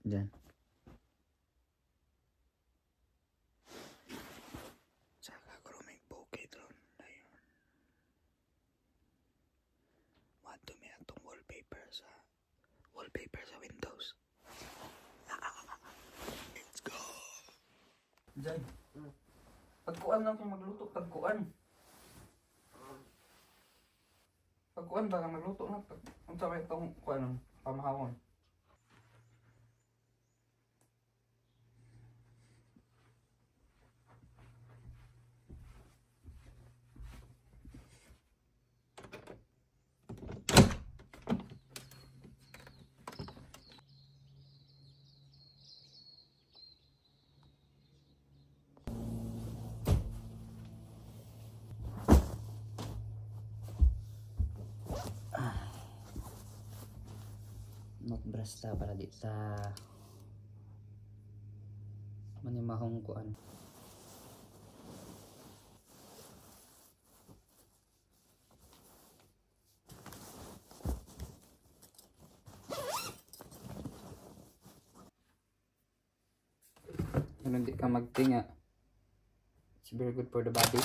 Diyan. Saka may bukid ron. Ayun. Wadto mi atong wallpaper sa Windows. Let's go. Diyan. Pagkuan lang kung magluto, pagkuan. Pagkuan ba magluto na? Unsa may itong kuan pamahawon? Magbrush ta para di ta manimahong kuan. Ano, di ka magtinga. It's very good for the body.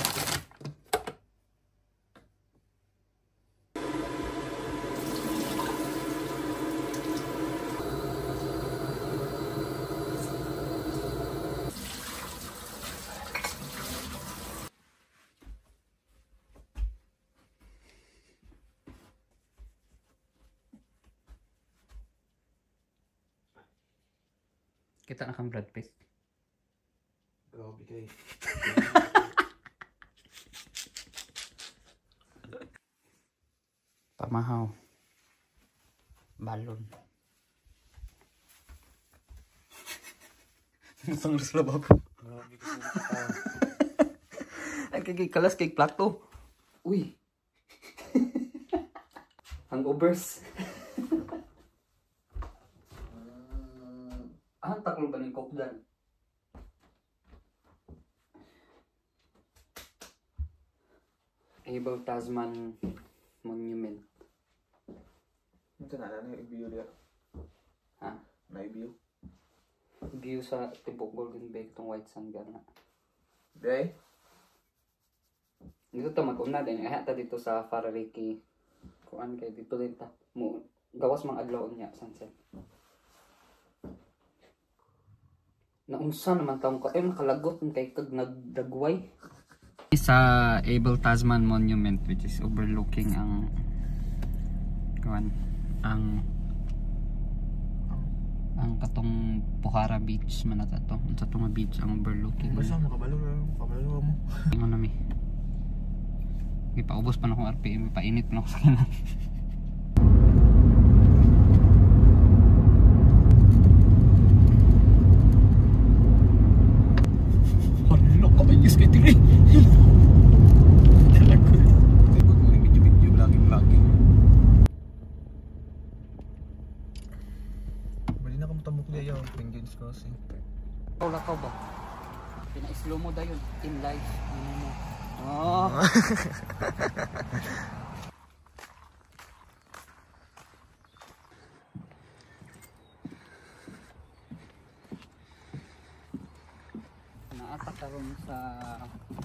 Kita na kang Brad Pitt. Grabe kay. Pamahaw. Balon. Musang rin sila babo. Grabe kay. Ay, kay kalas kay plato. Uy. Hangovers. Ah, taklo ba ng coke dan? Abel Tasman Monument. Ito na, ano yung view niya? Ha? Na view? View sa tibok Golden Bay itong White Sand gana. Day? Dito ta mag-una din. Ay, ta dito sa Farariki. Kuan kay dito din ta. Mo, gawas mang adlaw niya sunset. Naunsa naman taong ka. Ay, nakalagot kay kag nagdagway. Sa Abel Tasman Monument, which is overlooking ang kuan ang katong Pokhara Beach man ata to. Unsa to nga beach ang overlooking? Basta makabalo mo. Ingon na mi. Gipaubos pa na akong RPM, painit na ako sa kanan. Hala ka ayos kay tiri. Good morning, video-video, vlogging-vlogging. Bali na kamutamok niya yung Penguins Crossing. Lakaw ba? Pina-slow mo dayon in life. Ano mo? Oh. Naata karon sa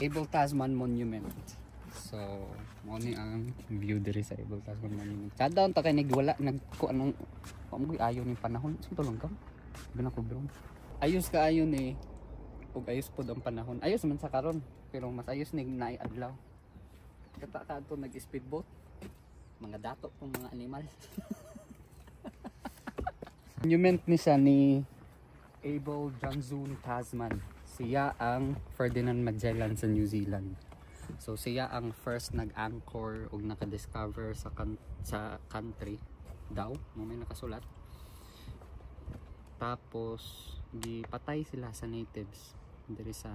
Abel Tasman Monument. So, mo ni ang view diri sa Abel Tasman Monument. Kada unta kay nagwala nagkuan ng wa mo ayo ning panahon. Sa tulong ka? Gana ko bro. Ayos kaayo ni ug ayos pod ang panahon. Ayos man sa karon, pero mas ayos ning naay adlaw. Kata ka adto nag-speedboat. Mga dato pong mga animal. Monument ni siya ni Abel Janszoon Tasman. Siya ang Ferdinand Magellan sa New Zealand. So siya ang first nag-anchor ug naka-discover sa sa country daw, mo may nakasulat. Tapos gipatay sila sa natives diri sa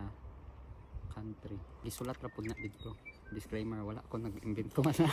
country. Gisulat ra pud na didto. Disclaimer, wala ko nag-imbento na.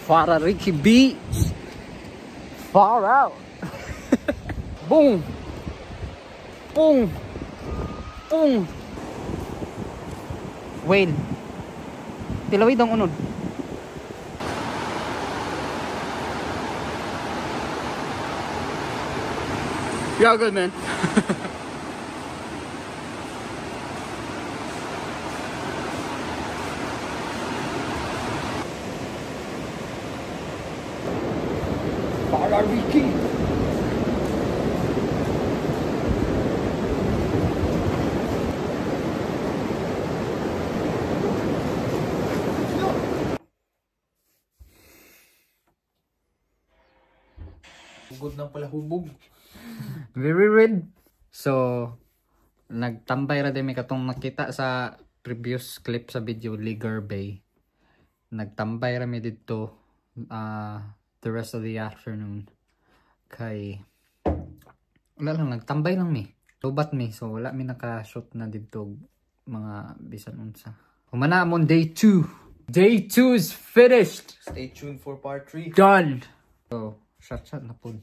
Wharariki Beach. Far out. Boom. Boom. Boom. Whale. Tilawid ang unod. You're good, man. Wharariki. Hugod ng pala hubog. Very red. So, nagtambay ra din mi katong nakita sa previous clip sa video, Ligar Bay. Nagtambay ra mi didto the rest of the afternoon. Kay wala lang, nagtambay lang mi. Lubat mi, so wala mi naka-shoot na didto mga bisan unsa. Humana amon day 2. Day 2 is finished. Stay tuned for part 3. Done. So, shot na pud.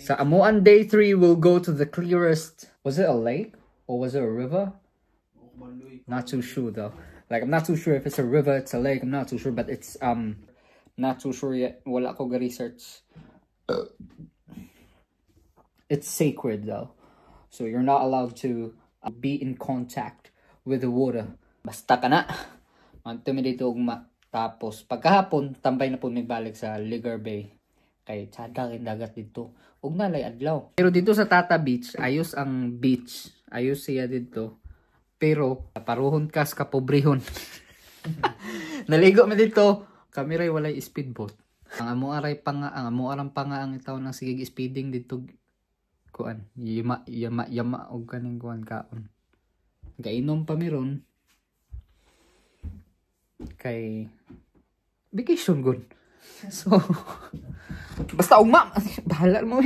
Sa amuan day 3, we'll go to the clearest. Was it a lake or was it a river? Not too sure though. Like, I'm not too sure if it's a river, it's a lake. I'm not too sure, but it's not too sure yet. Wala ko ga-research. It's sacred though, so you're not allowed to be in contact with the water. Basta ka na. Manto mi dito ugma. Tapos pagkahapon, tambay na po mi balik sa Ligar Bay. Kay tsada kay dagat dito. Ug nalay adlaw. Pero dito sa Tata Beach, ayos ang beach. Ayos siya dito. Pero paruhon kas kapobrehon. Naligo mi dito. Kami ray walay speedboat. Ang amo aray pa nga, ang amo arang pa nga ang itaw ng sige speeding dito kuan. Yama yama yama og kaning kuan kaon. Gainom pa mi ron. Kay vacation good. So basta ugma, bahala mo.